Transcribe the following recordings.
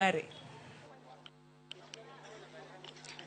Mary.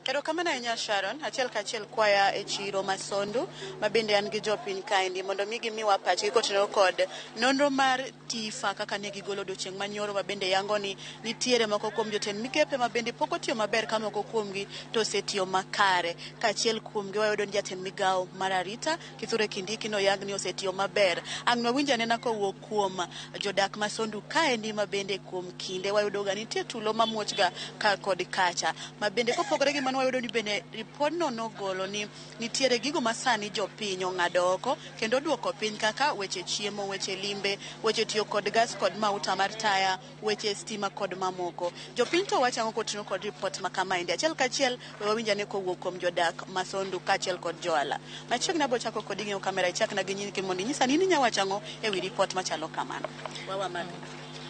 Erokamano ahinya Sharon, achiel kachiel kwaya e chiro ma Sondu ma bende an gi jopiny kaendi mondo mi gimiwa pachgi kotenore kod nonro mar TIFA kaka ne gigolo odiochieng' manyoro ma bende yango ni nitiere moko kuom jotend migepe ma bende pok otiyo maber ka moko kuomgi to osetiyo makare. Kaachiel kuomgi wayudo ni jatend migawo mar arita Kithure Kindiki noyang ni osetiyo maber. Ang' nwawinj anena kowuok kuom jodak ma Sondu kaendi ma bende kuom kinde wayudo ga nitie tulo mamuoch ga ka kod kacha. Ma bende kopogore gi mano wayudo ni bende ripodno nogolo ni nitiere gigo ma sani jopiny ong'ado oko kendo oduoko piny kaka weche chiemo, weche limbe, weche tiyo kod gas kod mauta mar taya, weche stima kod mamoko. Jopiny to wacho ang'o kotenore kod ripot ma kamaendi? Achiel kachiel we wawinj ane kowuok kuom jodak ma Sondu kaachiel kod johala. Machiegni abiro chako kodi ng'iyo kamera ichakna gi nyingi mondo inyisa ni in inya wacho ang'o e wi ripot machalo kamano. Wawa mano.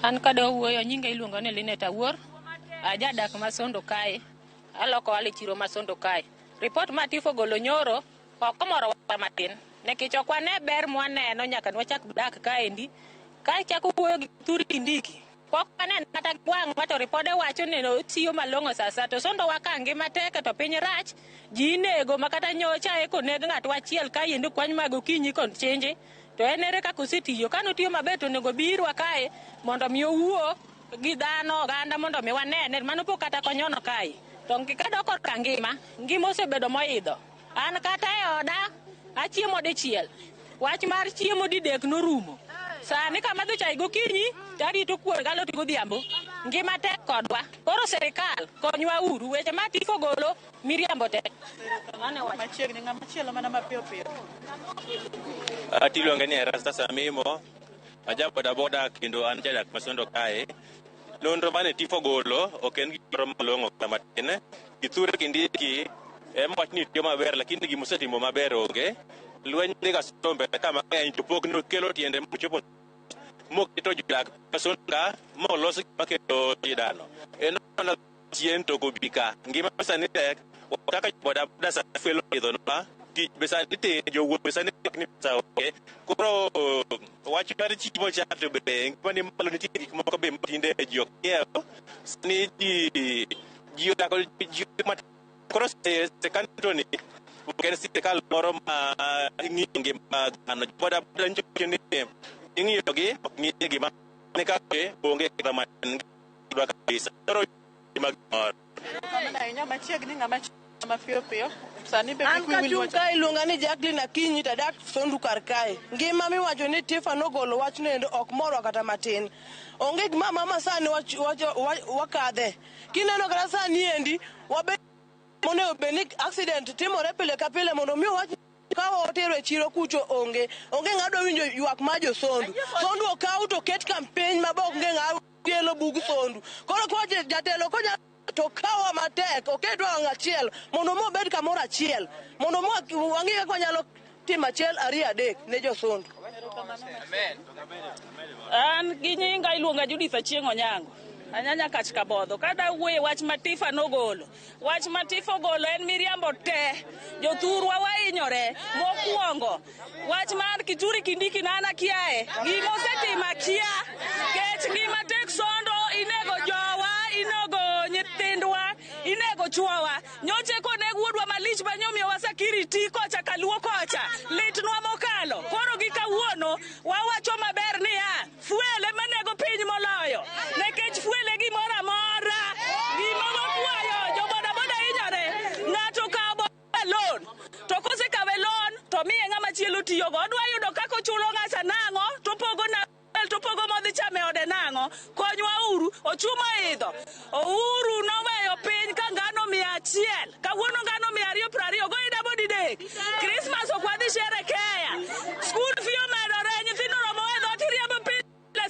An kada wuoyo nyinga iluongo ni Linet Awuor, ajadak ma Sondu kae, aloko ohala e chiro ma Sondu kae. Ripot ma TIFA ogolo nyoro ok omoro wa matin nikech ok wane ber mwaneno nyaka nwachak dak kaendi. Ka chako wuoyo gi Kithure Kindiki, pok waneno kata wang'wa to ripode wacho ni otiyo malong'o sasa to Sondu wa ka ngima tek to piny rach, ji inego ma kata nyocha eko neg ng'atwa achiel kaendi kwany mag okinyi kod chinji. To en ere kaka osetiyo? Kane otiyo maber to onego obi irwa kae mondo mi owuo gi dhano oganda mondo mi wanene. Mano pok kata konyono kae. To kadok korka ngima, ngima osebedo moidho. An kata e oda achiemo dichiel. Wach mar chiemo didek norumo. Sani kamadho chai gokinyi to arito kuon galot godhiambo. Ngima tek kodwa. Koro sirikal konywa uru. Weche ma TIFA ogolo miriambo te. Machiegni ng'ama chielo mana mapiyo piyo. Ati iluonga ni Erastus Amimo, aja bodaboda kendo an jadak ma Sondu kae. Nonro mane TIFA ogolo ok en gimoro malong'o kata matin. Kithure Kindiki ema wach ni tiyo maber lakini gimosetimo maber onge. Lweny dhi ga mbele ka mang'eny to pok nokelo tiende mochopo moketo jodak Sondu ka molos gima kelo sidano. En mana chien to ok obi ka. Ngima sani tek kaka bodaboda sani fuel oidhonwa tich be sani tin jowuoth be sani ywak ni pesa onge. Koro wach mar chiemo cha to be ngima ni malo nitie gik moko be matinde ji ok nyiew. Sani ji ji odak ji matek. Koro sirkal to ni ok en sirkal moro ma ng'iyo ngima dhano. Bodaboda nyiso ni ing'iyogi ok ng'i gima ni kaka onge kata matin kabisa. Koro gima gimoro. Erokamano ahinya machiegni ng'ama mapiyo piyo. Sani be An kik wiyi wil kachung' wacho. kae iluonga ni Jacqueline Akinyi tadak Sondu kar kae. Ngima miwacho ni TIFA nogolo wachno endo ok morwa kata matin. Onge gima mama sani wakadhe. Kineno kata sani endi wabet monego bed ni accident timore pile ka pile mondo mi owach ka watero e chiro kucho onge. Onge ng'a dwa winjo ywak mar jo Sondu. Sondu okaw to ket campaign ma be onge ng'a kelo bug Sondu. Koro kwa jatelo konya to kawa matek oketwa wang' achiel mondo mi obed kamoro achiel mondo mi wang'i kaka wanyalo timo achiel ariyo adek ne jo Sondu. An gi nyinga iluonga Judith Achieng' Onyango. Anyanya kach Kabodho. Kada wuoye wach ma TIFA nogolo. Wach ma TIFA ogolo en miriambo te. Jothurwa wahinyore. Mokwongo, wach mar Kithure Kindiki na an akiaye. Gima osetimo akia. Kech ngima tek Sondo, inego jowa, inego nyithindwa, inego chuowa. Nyocha koneg wuodwa malich ma nyomiyowa security kocha kaluo kocha. Litnwa mokalo. Koro gi kawuono, wawacho maber niya, fuel ema nego piny moloyo. Nikech fuel e gimoro amora. Gima wakwayo, jo bodaboda hinyore. Ng'ato okawo boda loan. To kosekawe loan, to miye ng'ama chielo tiyogo. Odwa yudo kaka ochulo ng'acha nang'o, topogo na topogo modhi chame ode nang'o. Konywa uru, ochuma idho. Uhuru noweyo piny ka ngano 100. Kawuono ngano 220, go idabo didek. Christmas ok wadhi sherekea. School fee omedore, nyithindo romo e dhoot iriembo piny.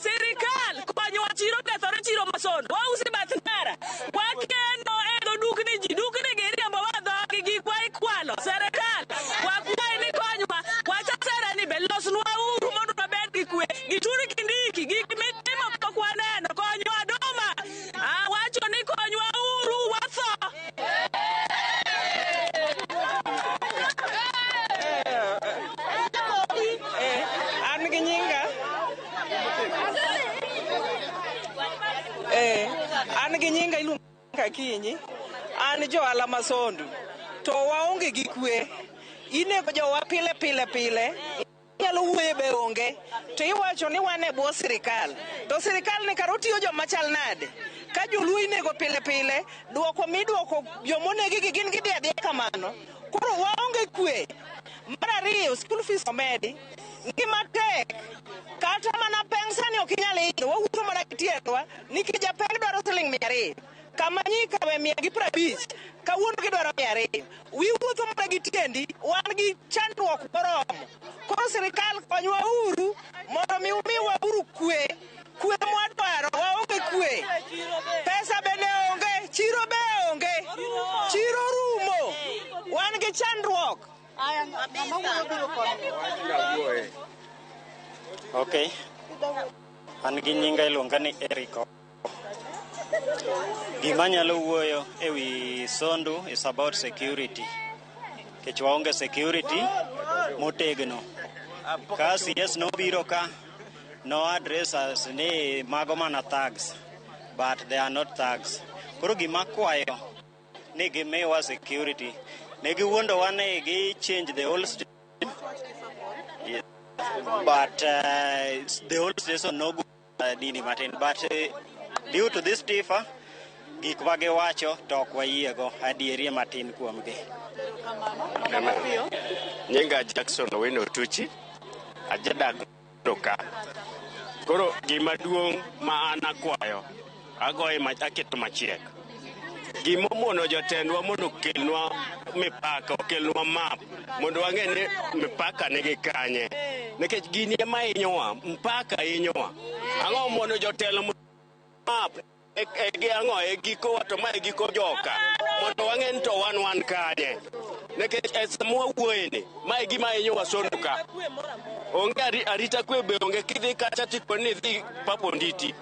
Sirikal konywa chiro kethore chiro ma Sondu. Wauso e bath ndara. Wakeno e dho dukni ji. Dukni gi iriembo wa dhogi gikwa ikwalo. Sirikal wakwayi ni konywa. Wacha sera ni be losnwa uru mondo wabed gi kwe. Kithure Kindiki gik mitimo pok waneno. Konywa Doma. Awacho ni konywa uru watho. nyinga iluonga Akinyi, an johala ma Sondu. To waonge gi kwe. Inego jowa pile pile pile. Inyalo wuoye be onge. To iwacho ni wan e bwo sirikal. To sirikal ni kar otiyo joma chal nade? Ka joluo inego pile pile, duoko miduoko jomonegi gi gin gidhi adhiya kamano. Koro waonge kwe. Mar ariyo, school fees omedi. Ngima tek. Kata mana peng sani ok inyal idho, wawuotho mana gi tiendwa nikech japeng dwaro siling 200. Kama nyikawe 150, kawuono gidwaro 200. Wiwuotho mana gi tiendi, wan gi chandruok moromo. Koro sirikal konywa uru mondo mi umiwa uru kwe. Kwe mwadwaro, waonge kwe. Pesa bende onge, chiro be onge. Chiro rumo. Wan gi chandruok. Aya, ng'ama wuoyo biro koni. Okay. An gi nyinga iluonga ni Eriko. Gima anyalo wuoyo ewi Sondu is about security. Nikech waonge security motegno. Ka CS nobiro ka, no address us ni mago mana thugs, but they are not thugs. Koro gima kwayo ni gimiwa security. Ne giwuondowa ni gi change the whole station. Yeah. But the whole station no good dini matin. But due to this TIFA, gik ma giwacho to ok wayiego adierie matin kuomgi. Nyinga Jackson Owino Otuchi, ajadak ka. Koro gima duong' ma an akwayo, agoye aketo machiek. Gimomono jotendwa mondo okelnwa mipaka, okelnwa map, mondo wang'e ni mipaka nigi kanye. Nikech gini ema hinyowa, mpaka hinyowa. Ang'o mono jotelo map e gi ang'o e gikowa to ma e giko joka mondo wang'e ni to wan kanye. Nikech e sama wawuoyeni, ma e gima hinyowa Sondu ka. Onge arita kwe be onge kidhi kacha tikoni ni idhi Pap Onditi.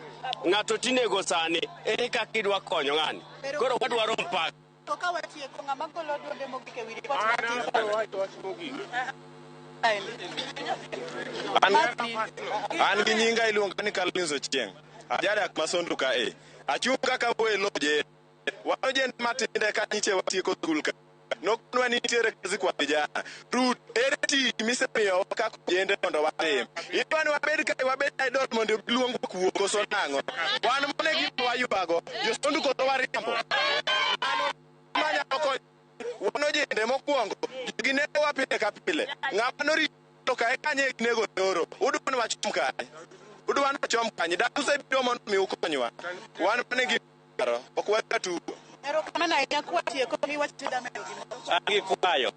Ng'ato tinego sani, ere kaka idwa konyo ng'ani? Koro wadwaro mpaka. To ka watieko, ng'ama golo duonde mogik ewi ripot mar TIFA? An gi nyinga iluonga ni Collins Ochieng. Ajadak ma Sondu ka e. Achung' kaka wuoyo e lo ojende. Wan ojende matinde ka nyiche watieko skul ka. Nokonwa ni nitiere kazi kwa vijana. Ruto, ere tich misemiyowa kaka ojende mondo watim? Idwa ni wabed kae wabed idle mondo giluongwa kuo koso nang'o? Wan mano e gima waywago. Josondu koso wariambo. Manyalo konyo wan ojende mokwongo jogi negowa pile ka pile. Ng'ama norito kae kanye ginego nyoro. Udwa ni wachom kanye? Udwa ni wachom kanye? Dak usebiro mondo mi ukonywa. Wan mano e gima ok wadwa tugo. Erokamano ahinya kwatieko iwacho ni damedo gimoro. An gi kwayo.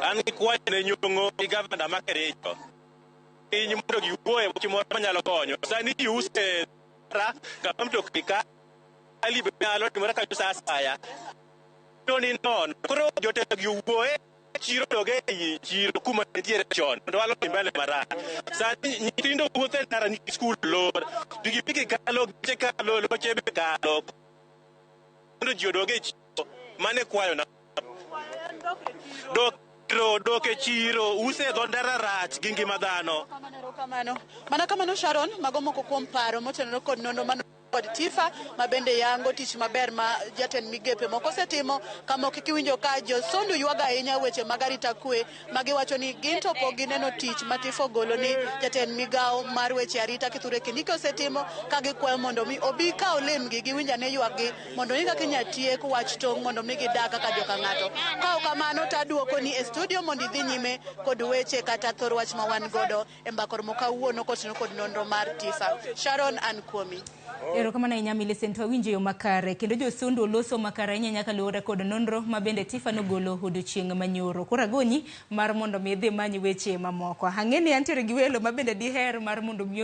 An gi kwayo ne Nyong'o gi gavana ma Kericho. Piny mondo giwuo e wach moro manyalo konyo. Sani ji use ra kama mtokni kali be nyalo timore kanyo sa asaya. To ni nono. Koro jotelo gi owuo e chiro doge ei chiro kuma nitiere chon mondo walo dhi mbele marach. Sani nyithindo wuotho e ndara nikech skul lor. Pikipiki kalo, geche kalo, loche be kalo. Mondo ji odog e chiro. Mano e kwayona. Dok e chiro, use e dho ndara rach gi ngima dhano. Erokamano. Mana kamano Sharon, mago moko kuom paro motenore kod nonro mano kod TIFA ma bende yango tich maber ma jatend migepe moko osetimo kama kik iwinjo ka josondu ywago ahinya weche mag arita kwe ma giwacho ni gin to pok gineno tich ma TIFA ogolo ni jatend migawo mar weche arita Kithure Kindiki osetimo ka gikwayo mondo mi obi ka olimgi giwinj ane ywakgi mondo mi kaka inyalo tiek wach tong' mondo mi gidag kaka joka ng'ato. Ka ok kamano to aduoko ni e studio mondo idhi nyime kod weche kata thor wach ma wan godo e mbaka romo kawuono kotenore kod nonro mar TIFA. Sharon an kuomi. Erokamano ahinya Millicent, wawinjo yo makare kendo josondu oloso makare ahinya nyaka luwore kod nonro ma bende TIFA nogolo odiochieng' manyoro. Koro agonyi mar mondo mi idhi many weche mamoko. Ang'e ni antiere gi welo ma bende diher mar mondo mi